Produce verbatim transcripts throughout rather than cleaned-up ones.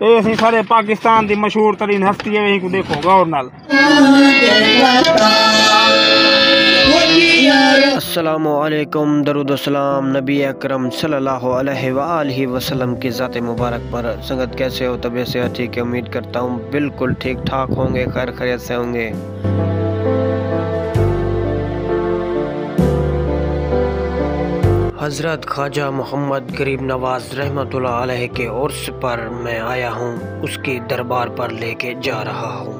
اے اسی سارے پاکستان دی مشہور ترین ہستی ہے، وہیں کو دیکھو غور نال۔ السلام علیکم، درود و سلام نبی اکرم صلی اللہ علیہ وآلہ وسلم کی ذات مبارک پر۔ سنگت، کیسے ہو؟ طبیعت صحت ٹھیک ہے؟ امید کرتا ہوں بالکل ٹھیک ٹھاک ہوں گے، خیر خیریت سے ہوں گے۔ حضرت خواجہ محمد غریب نواز رحمۃ اللہ علیہ کے عرس پر میں آیا ہوں، اس کے دربار پر لے کے جا رہا ہوں۔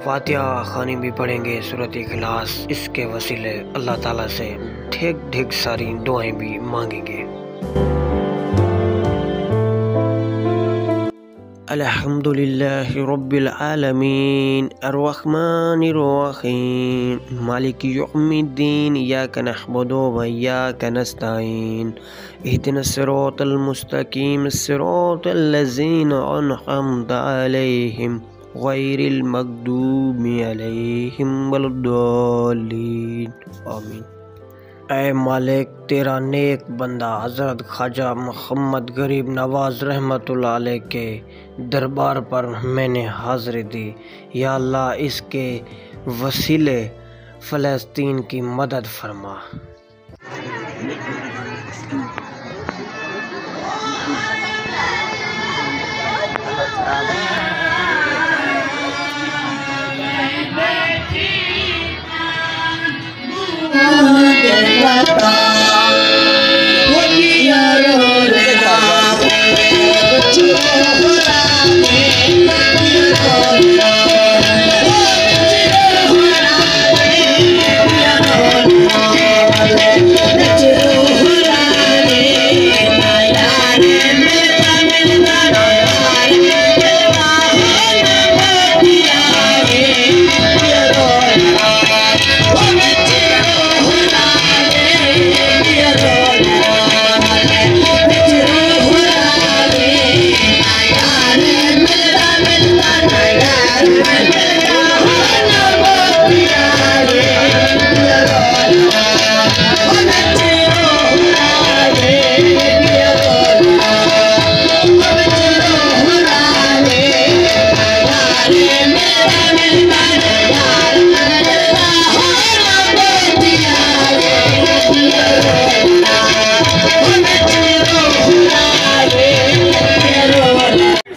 فاتحہ خوانی بھی پڑھیں گے، سورۃ اخلاص، اس کے وسیلے اللہ تعالیٰ سے ڈھگ ڈھگ ساری دعائیں بھی مانگیں گے۔ الحمد لله رب العالمين، الرحمن الرحيم، مالك يوم الدين، إياك نعبد وإياك نستعين، اهدنا الصراط المستقيم، صراط الذين أنعمت عليهم، غير المغضوب عليهم ولا الضالين، آمين۔ اے مالک، تیرا نیک بندہ حضرت خواجہ محمد غریب نواز رحمۃ اللہ علیہ کے دربار پر میں نے حاضری دی۔ یا اللہ، اس کے وسیلے فلسطین کی مدد فرما۔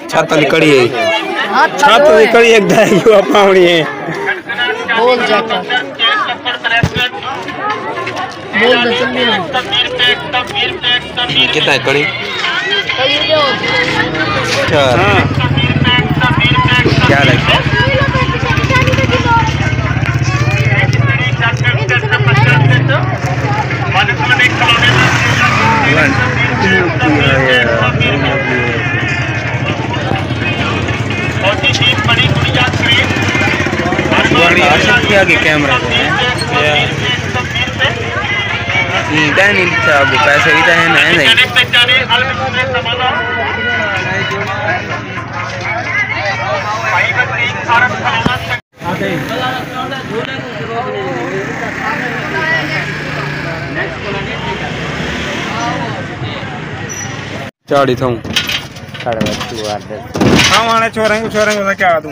چھت والی کڑی ہے۔ ہاں، چھت والی کڑی ایک دائیں کیوں آپ آوڑی ہے۔ بول جاتا۔ بول دے، چنگی نہیں۔ کتنا ہے کڑی؟ چار۔ ہاں۔ کیا لگتا ہے؟ ون، ٹو، تھری، آ گیا۔ بڑی آشک کیا کہ کیمرہ کو ہے؟ یا۔ نہیں، دے نہیں لکھا، اب پیسے بھی تو ہے نا، ہے نہیں۔ چاڑی تھاؤں۔ ساڑے بچو آ دے۔ ہاں، مانے چھوڑیں گے، چھوڑیں گے، کیا دوں؟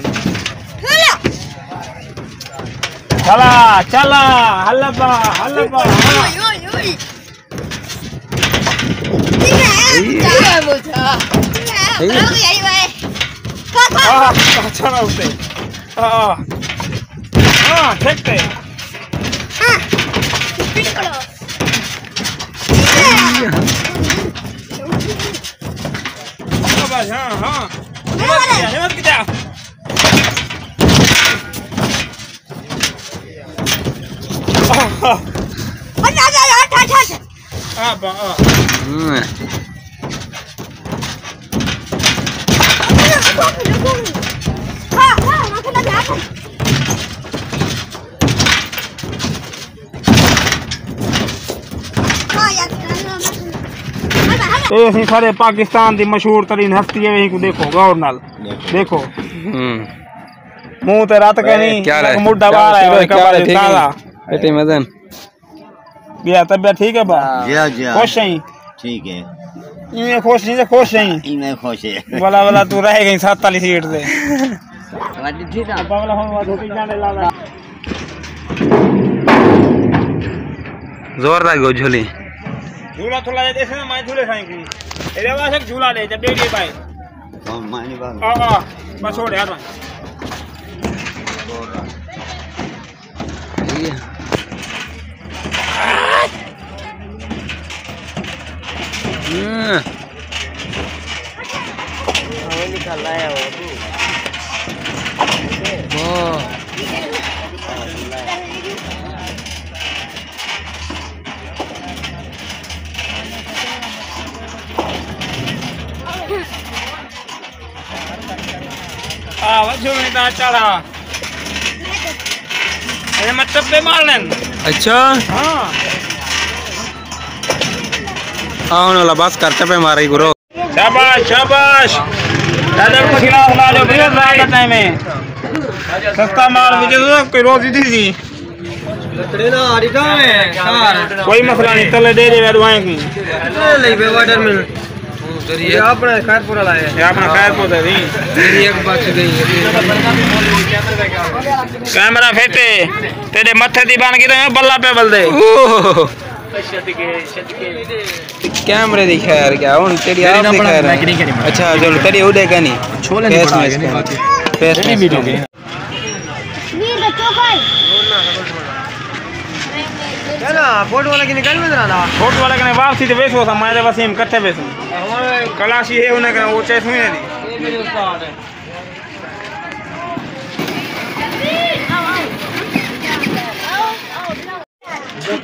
چلا، چلا، ہلبا، ہلبا، ہاں۔ اوئے، اوئے، اوئے۔ آہ، اچھا نہ ہوتے۔ آہ۔ ہاں، ٹھیک ہے۔ ہاں بھائی، ہاں، ہاں۔ ہمت کیا، ہمت کیا۔ آہ۔ ہٹ، ہٹ، ہٹ، ہٹ، ہٹ۔ آ با، آ۔ ہوں۔ اے اسی سارے پاکستان دی مشہور ترین ہستی ہے، وہیں کو دیکھو غور نال۔ دیکھو۔ ہوں۔ منہ تے رت کہیں، کیا ہے؟ مڈا بار ہے، کیا ہے؟ ٹھیک ہے۔ تازہ۔ بیٹے مزن۔ ٻیا طبیعت ٹھیک ہے با؟ جی ہاں، جی ہاں۔ خوش ہیں؟ ٹھیک ہے۔ ایویں خوش نہیں تے خوش نہیں۔ ایویں خوش ہے۔ ولا ولا تو رہ گئی ست والی سیٹ تے۔ وڈی تھی نا۔ زور دا گو جھولی۔ جھولا تھوڑا جیسے نا میں جھولے سائیں کو۔ اے واسطے جھولا لے جب بیٹی بھائی۔ ہاں، میں نہیں بات۔ آ آ، بس چھوڑ یار۔ آ وجھو میں دا چڑھا۔ اے مت ٹپے مار لین۔ اچھا۔ ہاں۔ آ ہن والا بس کر ٹپے مار ہی گرو۔ شاباش، شاباش۔ دادا کو خلاف لا لو، بھیا، زیادہ ٹائم ہے۔ سستا مال وچ کوئی روزی دی سی۔ کوئی مسئلہ نہیں، تلے دے دے، دعائیں کی۔ یہ اپنا خیر پورا لایا۔ یہ اپنا خیر پورا دی۔ میری ایک بچ گئی ہے۔ کیمرہ فٹ ہے، تیرے متھے دی بن گئی تو بلا پہ بل دے۔ اوہ۔ کیمرے دی خیر کیا، ہن تیری آپ دی خیر ہے۔ اچھا، چلو، تیری اڈے کا نہیں۔ چھولے نہیں فیس بنا کے نہیں کھاتے۔ فیس ریڈی میٹ ہو گئے۔ ہے نا، فوٹو والا کی نکل میں ذرا نا۔ فوٹو والا کنے واپسی تے ویسو سا، میں تے وسیم کٹھے ویسو۔ کلاشی ہے انہیں کنے، وہ چیس ہوئی ہے دی۔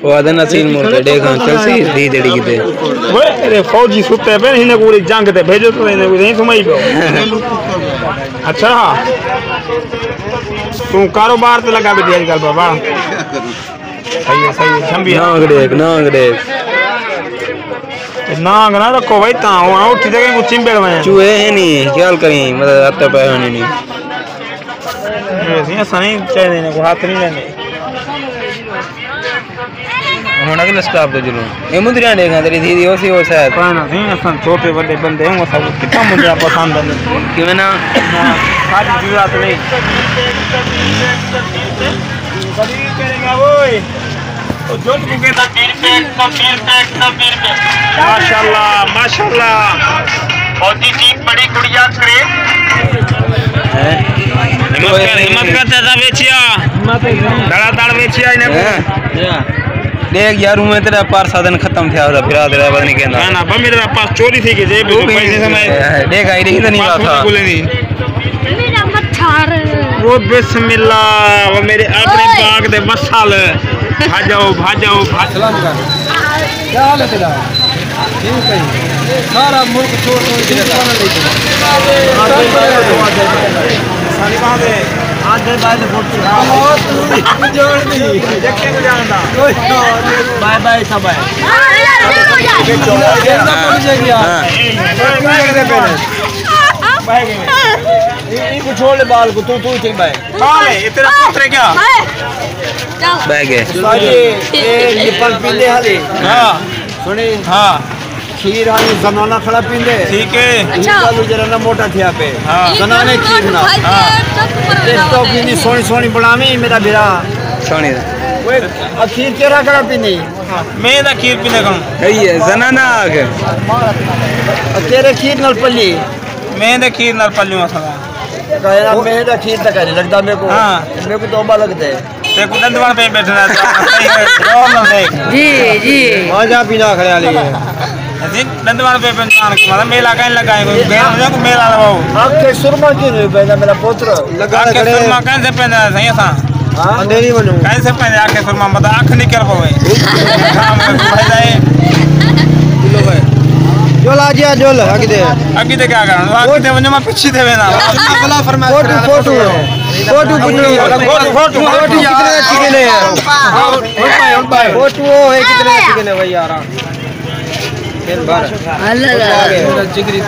وہ آدھے نسیل مور تے ڈیکھاں چلسی، دی دڑی کیتے۔ اوئے، تیرے فوجی ستے پئے، انہیں کوں جنگ تے بھیجو تو انہیں کوں نہیں سمائی پئے۔ اچھا۔ توں کاروبار تے لگا ٻیٹھیں اڄ کل بابا۔ صحیح ہے، صحیح ہے، شمبی ہے۔ نانگ ݙیکھ، نانگ ݙیکھ۔ نانگ نہ رکھو بھائی، تاں ہݨ اٹھ تے کہیں کوں چمبڑ ونڄے۔ چوہے ہے نہیں، خیال کریں، مطلب، ہتھ پے ہونے نہیں۔ اے سئیں، اساں نہیں چاہیدے، انہیں کوں ہتھ نہیں لیندے۔ ہݨ اڳلے سٹاپ تے جلوں۔ اے مندریاں ݙیکھاں، تیری دھی دی، او سی، او شاید۔ پرانا سئیں، اساں چھوٹے وݙے بندے ہوں، اساں کوں کتنا مندریاں پسند ہن۔ کیویں نا؟ نہ، ساݙی ضرورت نہیں۔ ماشاءاللہ، ماشاءاللہ۔ فوجی جی بڑی گڑیا کرے۔ ہیں؟ ہمت کر، ہمت کر، دادا ویچیا۔ دڑا دڑ ویچیا انہیں کو۔ ہیں؟ ݙیکھ یار، میں تیرا پرس آ دن ختم تھیا ہویا، پھرا تیرا پتہ نہیں کیندا۔ نہ، نہ، بھا میرے پاس چوری تھی گئی، جیب وچ پیسے سمے۔ ݙیکھ آئی رہی تو نہیں پاس بات تھا۔ بولے نہیں۔ میرا متھر۔ وہ بسم اللہ، وہ میرے اپنے اوئے۔ باغ دے مسل۔ بھاجو، بھاجو، بھاجو۔ سلام کر۔ کیا حال ہے تیرا؟ ٹھیک ہے۔ سارا ملک چھوڑ چھوڑ کے آیا۔ ساری بات ہے۔ آج دے بھائی نے فوٹو۔ جوڑ دی۔ یکے کو جاندا۔ بائے بائے سب ہے۔ ہاں۔ بائے گئے۔ ان کو چھوڑ لے بال کو، تو، تو ہی ٹھیک بائے۔ بال ہے، یہ تیرا پتر ہے کیا؟ بہ گئے۔ ساجی، اے نپل پیندے حالی۔ ہاں۔ سنی؟ ہاں۔ کھیر حالی زنانہ کھڑا پیندے۔ ٹھیک ہے۔ اچھا۔ چالو جرا نہ موٹا تھیا پے۔ ہاں۔ زنانے کھیر نہ۔ ہاں۔ تے ٹوپی دی سوہݨی سوہݨی بݨاویں میرا بھرا۔ سوہݨی۔ اوئے، اکھیر کیڑھا کھڑا پیندی؟ میں دا کھیر پیندے کھڑوں۔ صحیح ہے، زنانہ آ کے۔ تیرے کھیر نال پلی۔ میں دے کھیر نال پلیوں اساں دا۔ کہنا میں دا کھیر تک نہیں لگدا میرے کو۔ ہاں۔ میرے کو توبہ لگدے۔ تے کو ݙند وݨ پئے ٻیٹھݨا۔ غور نال ݙیکھ۔ جی، جی۔ ماں جا پینا کھڑے والی ہے۔ جی، ݙند وݨ پئے ٻیٹھݨا، مطلب میلہ کہیں لڳا ہے، کوئی میلہ، کوئی میلہ لواؤ۔ آنکھیں سرما کیوں نہیں پیندا میرا پتر؟ لڳا آنکھیں کھڑے۔ سرما کہیں سے پیندا سئیں اساں؟ ہاں؟ اندھیری ونڄوں۔ کہیں سے پہلے آنکھیں سرما، مطلب اکھ نکل پوے۔ ہاں، مطلب بھائی جائے۔ بولو بھائی۔ جول آ جیا، جول، اڳتے۔ اڳتے کیا کرݨا؟ اڳتے ونڄو، میں پچھے تے وینداں۔ فوٹو، فوٹو۔ فوٹو پچھو۔ فوٹو، فوٹو۔ فوٹو کتنے اچھی کنے ہے؟ فوٹو وہ ہے کتنے اچھی کنے بھائی یار۔ دن بھر۔ اللہ۔ جگری۔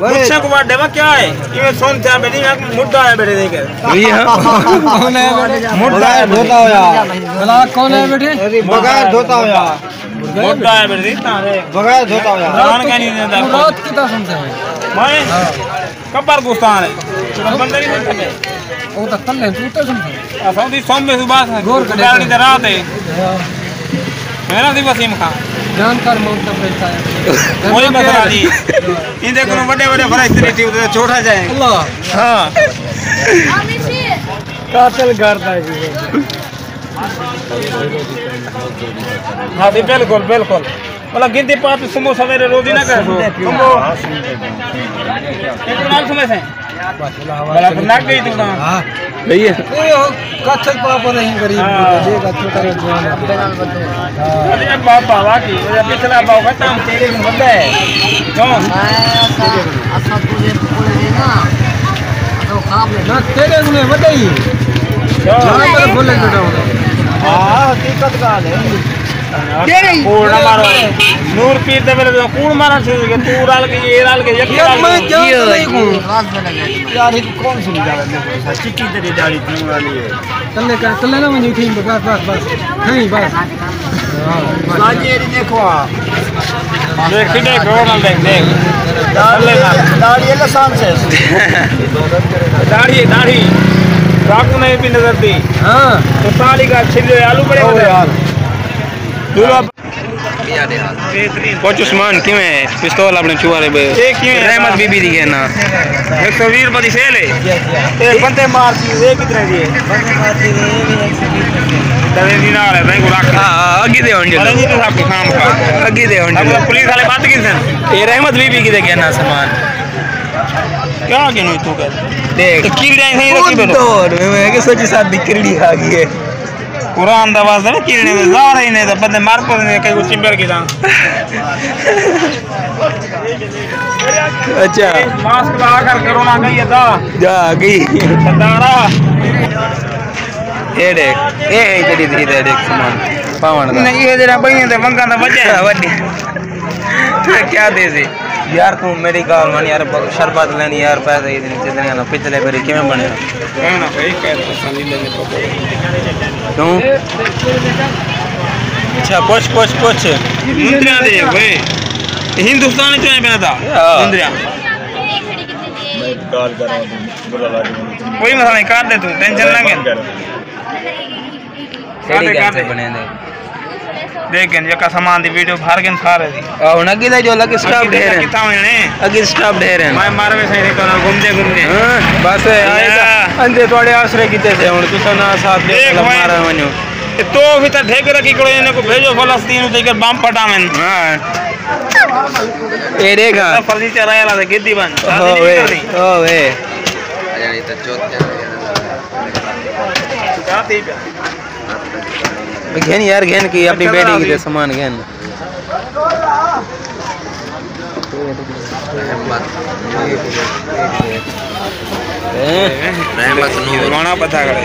مچھاں کو وڈ ڈیواں کیا ہے؟ ایویں سن تھیا بیٹھے، میں مڈا آیا بیٹھے دیکھ۔ یہ مڈا آیا بیٹھے۔ دھوتا ہویا۔ بلاک کون ہے بیٹھے؟ بغیر دھوتا ہویا۔ مڈا آیا بیٹھے، تاں دے۔ بغیر دھوتا ہویا۔ جان کہیں نہیں دیندا۔ رات کتا سنتے ہیں؟ میں؟ کبر گستان ہے۔ بندے نہیں سنتے۔ وہ تو تلے تو تے سنتے ہیں۔ اساں دی سوم میں صبح سے غور کرے گاڑی تو۔ دے رات ہے۔ میرا دی وسیم خان۔ جان کر موت کا پیسہ ہے۔ کوئی مسئلہ نہیں۔ ایندے کولوں وݙے وݙے فرشتے ݙٹھے، اتے چھوٹا جائے۔ اللہ۔ ہاں۔ قاتل گھر دا ہے جی۔ ہاں جی، بالکل، بالکل۔ مطلب، گندی پات سموسہ میرے روزی نہ کر۔ سمو۔ ایک نال سموسے۔ بلا تو نک گئی تو نا۔ ہاں۔ صحیح ہے۔ اے ہو، کتھ پاپا نہیں غریب ہاں۔ جے کا چھوٹا جوان ہے۔ ہاں۔ ارے بابا، واقعی، اے پچھلا باو ختم، تیرے میں بندہ ہے۔ کیوں؟ اساں تجھے بولے نا، تو خواب میں نہ تیرے میں وڈے ہی۔ کیوں؟ جوان پر بولے بیٹا ہونا۔ ہاں، حقیقت ڳالھ ہے۔ کوڑ نہ مارو۔ نور پیر دے ویلے کوڑ مارن شروع کیتے، تو رل گئی، اے رل گئی، یکی یار، رل میں گئی۔ جان نہیں کو۔ یار، ایک کون سی نکالا؟ چٹی تیری داڑھی تھی والی ہے۔ تلے کر، تلے نہ ونجو تھی، بس، بس، بس۔ نہیں، بس۔ ہاں، بس۔ ساجی ایری دیکھو آ۔ دیکھ، کڈے گھوڑ نال دیکھ، دیکھ۔ داڑھی، داڑھی ہے لسان سے۔ داڑھی، داڑھی۔ ڈاکو نہیں بھی نظر دی۔ ہاں۔ تو سالی کا چھلے آلو بڑے او ہوتے ہیں۔ یار۔ دلہا۔ پوچھ عثمان، کیویں ہے؟ پستول اپݨے چوہا دے بے۔ اے کیویں ہے؟ رحمت بی بی دی ہے نا۔ ہک سو ویہہ روپے دی سیل ہے۔ اے بندے مار دی، اے کتنے دی ہے؟ دوے دی نال ہے، میں کو رکھ۔ ہاں، ہاں، اگی دے ہن جلو۔ ارے جی، تو سب کو کام کر۔ اگی دے ہن جلو۔ اب پولیس والے بات کی سن؟ اے رحمت بی بی کی دے گیا نا سامان۔ کیا گنو تو کر؟ دیکھ۔ تو کیڑے ہیں، رکھی بیٹھو۔ دور میں، میں کہ سچی ساتھ دی کیڑی آ گئی ہے۔ قرآن دا واسطہ نا کیڑے دے زہر ہی نہیں تے بندے مر پوندے، کئی کو چمبر کے داں۔ اچھا۔ ماسک لا کر کرونا گئی ادا۔ جا گئی۔ ستارہ۔ اے ݙیکھ، اے ہے جڑی دھی دے ݙیکھ سامان پاوݨ دا۔ نہیں، اے جڑا بھائیاں دے ونگاں دا وجہ ہے۔ وݙی۔ کیا دے سی؟ یار، توں میݙی ڳالھ من یار، ب-، شربت لینی یار، پیسے ہی نہیں چلنے والا، پچھلے بری کیویں بݨیا؟ کہنا بھائی، کہہ تو سنی لے پکوڑے۔ کیوں؟ اچھا، پوچھ، پوچھ، پوچھ۔ مندریاں دے ہوئے۔ ہندوستان چوں آئے پیا تھا؟ ہاں۔ مندریاں۔ میں ڳالھ کراں، برا لڳ ویندے۔ کوئی مسئلہ نہیں، کر دے توں، ٹینشن نہ گھن۔ کیڑھی کر دے، گھن کر سے دے۔ بݨیندے؟ ݙیکھ گھن، یکا سامان دی ویڈیو بھر گھن سارے دی۔ آ، ہݨ اڳی دا جو الڳ سٹاپ اڳی ڈھیر ہے۔ کتھاں ویݨے؟ اڳی سٹاپ ڈھیر ہے۔ میں مر ویساں ہݨ کݨا گھمدے گھمدے۔ ہاں، بس آئے تاں ہاں۔ اندے تہاݙے آسرے کیتے سے، ہݨ تساں نہ ساتھ ݙیو، ݙیکھ بھائی، مارا ونڄو۔ اے تو بھی تاں ٹھیک رکھی کھڑو، انہاں کو بھیجو فلسطین تے کہ بم پھٹاون۔ ہاں۔ اے ݙیکھ ہاں۔ فرضی چرایا لا تے گدی بن۔ ہوے، ہوے۔ گھن یار، گھن کی اپݨی بیٹی کیتے سامان گھن۔ رحمت نور۔ رونا پتہ کرے۔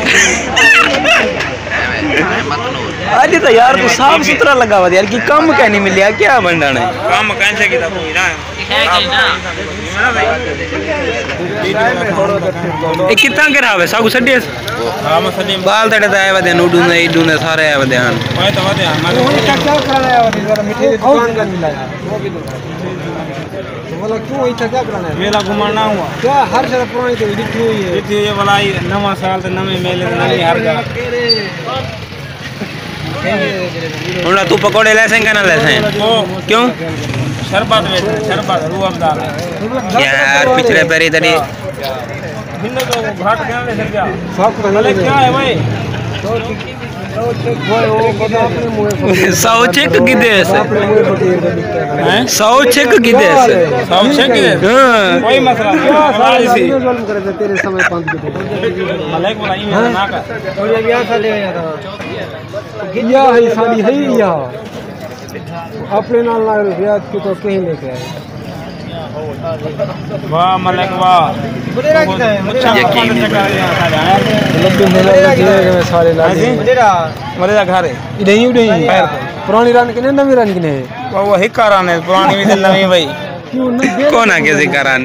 رحمت نور۔ اڄ تاں یار توں صاف ستھرا لڳا وا یار، کہ کم کائنی ملیا، کیا بݨݨا ہے؟ کم کہیں سے کیتا کوئی نہ۔ اے کتھاں کرا وے؟ ساکوں سݙیس۔ ہاں، میں سݙیم۔ ٻال تیݙے تاں آئے ودے ہن، اݙوں دے، ایݙوں دے، سارے آئے ودے ہن۔ میں تاں ودے ہن، میں تاں ودے ہن۔ کیا کرانا ہے ودے؟ ذرا مٹھائی دی دکان کا نہیں لایا۔ تو بولا، کیوں اتنا کیا کرانا ہے؟ میلہ گھمانا ہوا۔ کیا ہر جگہ پرانی تو لکھی ہوئی ہے؟ لکھی ہوئی ہے، بھلا، یہ نواں سال تے نویں میلے تے نویں ہر جگہ۔ ہݨ توں پکوڑے لیسیں کہ نہ لیسیں؟ او۔ کیوں؟ شربت وچ، شربت، روح افزا۔ یار، پچھلے پیری تیݙی۔ ہن تو گھٹ گئے نے سر کیا؟ بھلے کیا ہے بھائی؟ سو چک کیتے سے؟ ہیں؟ سو چک کیتے سے؟ سو چک کیتے سے؟ ہاں۔ کوئی مسئلہ نہیں۔ ملک بھائی، نہ کر۔ یا ہے ساݙی ہے یا۔ اپݨے نال نال رعایت کیتے کہیں لے کے آئے۔ واہ ملک واہ۔ یقین نہیں۔ لبے میلہ لگے ہوئے سارے لاڳے۔ میرے گھر ہے۔ اݙے ہی، اݙے ہی۔ پراݨی رن کنے، نویں رن کنے؟ وہ، وہ ہک رن ہے، پراݨی بھی تے نویں بھائی۔ کیوں نہ؟ کون آ کے ذکر آنے؟